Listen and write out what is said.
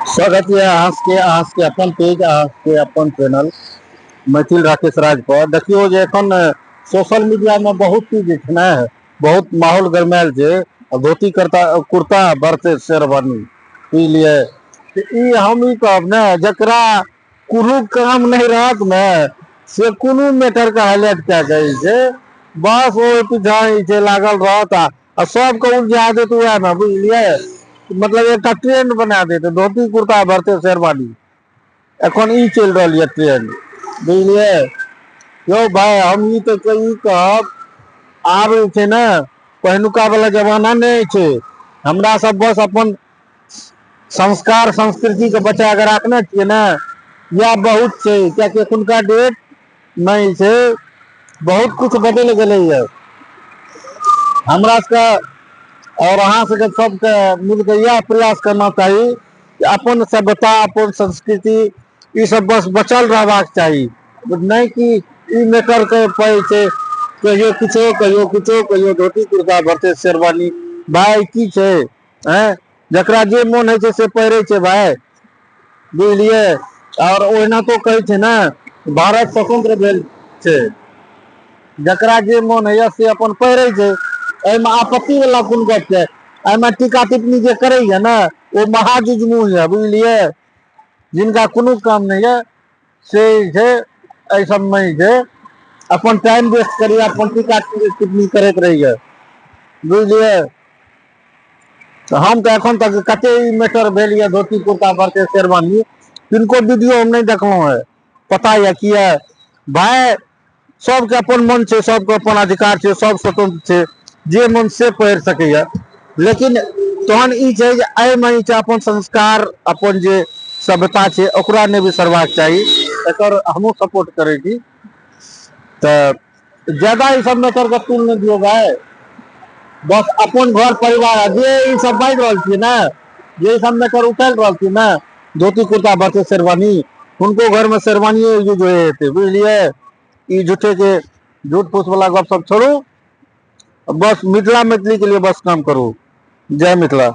स्वागत यऽ अहाँ सबके अपन पेज, अहाँ सबके अपन चैनल मैथिल राकेश राज पर। देखियौ जे एखन सोशल मीडिया में बहुत चीज जे छै ने, बहुत माहौल गरमायल छै। धोती करता कुर्ता बढ़ते शेरवानी, बुझलियै? तऽ ई हम ई कहब ने, जकरा कोनो काम नहि रहत ने, से कोनो मैटर के हाईलाइट कए के जे छै बस ओहि पीछा जे छै लागल रहत आ सबके उलझा देत वएह मे, बुझलियै? मतलब एकटा ट्रेंड बना देत, धोती कुर्ता भरते शेरवानी, एखन ई चलि रहल यऽ ट्रेंड, बुझलियै? यौ भाय, हम ई तऽ ई कहब, आब जे छै ने पहिलुका वाला जमाना नहि छै। हमरा सब बस अपन संस्कार संस्कृति के बचा के राखने छियै ने, इएह बहुत छै। कियाकि एखुनका डेट नहि छै, बहुत कुछ बदलि गेलैया। हमरा सबके और अहाँ सबके सबके मिलके इएह प्रयास करना चाही कि अपन सभ्यता, अपन संस्कृति, ई सब बस बचल रहबाक चाही। नहि कि ई मैटर के पड़ै छै, कहियो किछो, कहियो किछो, कहियो धोती कुर्ता भरते शेरवानी। भाय, की छै? आँय, जकरा जे मोन होइ छै से पहिरै छै भाय, बुझलियै? आओर ओहिना तो कहै छै ने, भारत स्वतंत्र भेल छै, जकरा जे मोन होइया से अपन पहिरै छै। एहिमे आपत्ति वाला कोन गप छै? एहिमे टीका टिप्पणी जे करैया ने, ओ महाजुजमू यऽ, बुझलियै? जिनका कोनो काम नहि यऽ से जे छै एहि सबमे जे छै अपन टाइम वेस्ट करैया, अपन टीका टिप्पणी करैत रहैया, बुझलियै? तऽ हम तऽ एखन तक कते ई मैटर भेल यऽ धोती कुर्ता भरते शेरवानी, किनको वीडियो हम नहि देखलहुँ हेँ। पता यऽ किया? भाय, सबके अपन मन छै, सबके अपन अधिकार छै, सब स्वतंत्र छै, जे मन से पहिर सकैया। लेकिन तहन ई छै जे एहिमे ई छै अपन संस्कार, अपन जे सभ्यता छै, ओकरा नहि बिसरबाक चाही। एकर हमहूँ सपोर्ट करै छी। तऽ ज्यादा ई सब मैटर के तुल नहि दियौ भाय, बस अपन घर परिवार। जे ई सब बाजि रहल छियै ने, जे ई सब मैटर उकालि रहल छियै ने, धोती कुर्ता भरते शेरवानी, हुनको घर में शेरवानिये यूज होइ हेतै, बुझलियै? ई झूठे के झूठ फूस वाला गप सब छोड़ू, बस मिथिला मैथिली के लिए बस काम करू। जय मिथिला।